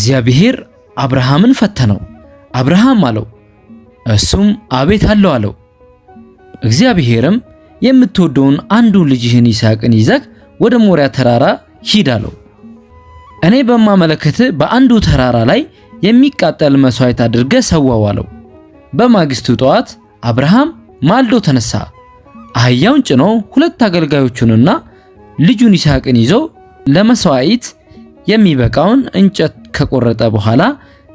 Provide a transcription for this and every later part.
እግዚአብሔር አብርሃምን ፈተነው። አብርሃም አለው፣ እሱም አቤት አለው አለው። እግዚአብሔርም የምትወደውን አንዱን ልጅህን ይስሐቅን ይዘህ ወደ ሞሪያ ተራራ ሂድ አለው። እኔ በማመለክትህ በአንዱ ተራራ ላይ የሚቃጠል መሥዋዕት አድርገህ ሰዋው አለው። በማግስቱ ጠዋት አብርሃም ማልዶ ተነሳ። አህያውን ጭኖ ሁለት አገልጋዮቹንና ልጁን ይስሐቅን ይዞ ለመሥዋዕት የሚበቃውን እንጨት ከቆረጠ በኋላ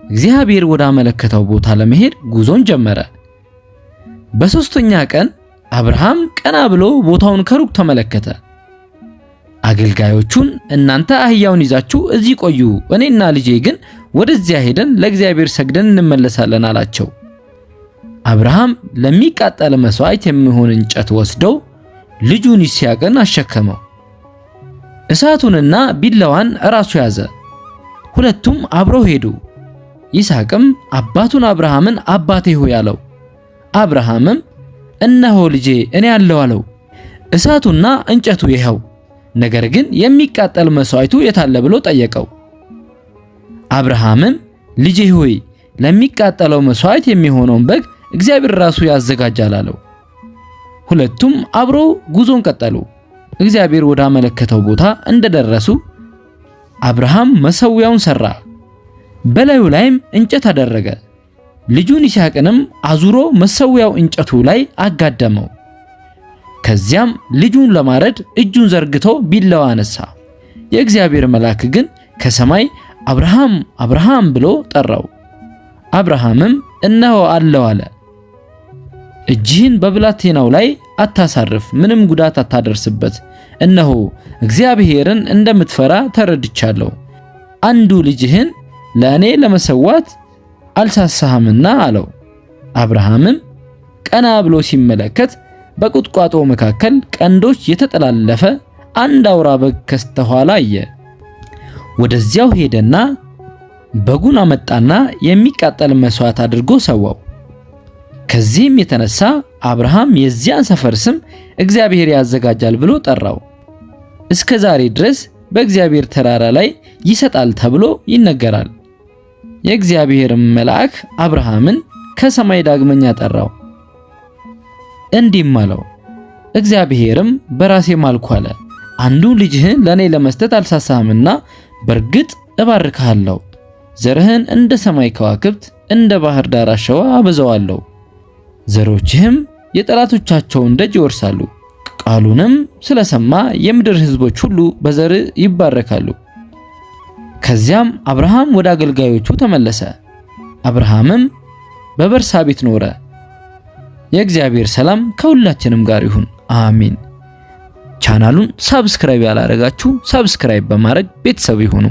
እግዚአብሔር ወዳመለከተው ቦታ ለመሄድ ጉዞን ጀመረ። በሦስተኛ ቀን አብርሃም ቀና ብሎ ቦታውን ከሩቅ ተመለከተ። አገልጋዮቹን እናንተ አህያውን ይዛችሁ እዚህ ቆዩ፣ እኔና ልጄ ግን ወደዚያ ሄደን ለእግዚአብሔር ሰግደን እንመለሳለን አላቸው። አብርሃም ለሚቃጠል መሥዋዕት የሚሆን እንጨት ወስደው ልጁን ይስሐቅን አሸከመው። እሳቱንና ቢላዋን እራሱ ያዘ። ሁለቱም አብረው ሄዱ። ይስሐቅም አባቱን አብርሃምን አባቴ ሆይ አለው። አብርሃምም እነሆ ልጄ እኔ አለሁ አለው። እሳቱና እንጨቱ ይኸው፣ ነገር ግን የሚቃጠል መሥዋዕቱ የታለ ብሎ ጠየቀው። አብርሃምም ልጄ ሆይ ለሚቃጠለው መሥዋዕት የሚሆነውን በግ እግዚአብሔር ራሱ ያዘጋጃል አለው። ሁለቱም አብረው ጉዞን ቀጠሉ። እግዚአብሔር ወዳመለከተው ቦታ እንደደረሱ አብርሃም መሠዊያውን ሠራ፣ በላዩ ላይም እንጨት አደረገ። ልጁን ይስሐቅንም አዙሮ መሠዊያው እንጨቱ ላይ አጋደመው። ከዚያም ልጁን ለማረድ እጁን ዘርግቶ ቢላዋ አነሳ። የእግዚአብሔር መልአክ ግን ከሰማይ አብርሃም አብርሃም ብሎ ጠራው። አብርሃምም እነሆ አለው አለ። እጅህን በብላቴናው ላይ አታሳርፍ፣ ምንም ጉዳት አታደርስበት። እነሆ እግዚአብሔርን እንደምትፈራ ተረድቻለሁ። አንዱ ልጅህን ለእኔ ለመሰዋት አልሳሳህምና አለው። አብርሃምም ቀና ብሎ ሲመለከት በቁጥቋጦ መካከል ቀንዶች የተጠላለፈ አንድ አውራ በግ ከስተኋላ አየ። ወደዚያው ሄደና በጉን አመጣና የሚቃጠል መሥዋዕት አድርጎ ሰዋው። ከዚህም የተነሳ አብርሃም የዚያን ሰፈር ስም እግዚአብሔር ያዘጋጃል ብሎ ጠራው። እስከ ዛሬ ድረስ በእግዚአብሔር ተራራ ላይ ይሰጣል ተብሎ ይነገራል። የእግዚአብሔርም መልአክ አብርሃምን ከሰማይ ዳግመኛ ጠራው፣ እንዲህም አለው፣ እግዚአብሔርም በራሴ ማልኩ አለ፣ አንዱ ልጅህን ለእኔ ለመስጠት አልሳሳህምና በእርግጥ እባርክሃለሁ፣ ዘርህን እንደ ሰማይ ከዋክብት እንደ ባህር ዳር አሸዋ አበዛዋለሁ። ዘሮችህም የጠላቶቻቸውን ደጅ ይወርሳሉ። ቃሉንም ስለሰማ የምድር ሕዝቦች ሁሉ በዘርህ ይባረካሉ። ከዚያም አብርሃም ወደ አገልጋዮቹ ተመለሰ። አብርሃምም በበርሳቤት ኖረ። የእግዚአብሔር ሰላም ከሁላችንም ጋር ይሁን፣ አሚን። ቻናሉን subscribe ያላረጋችሁ subscribe በማድረግ ቤተሰብ ይሁኑ።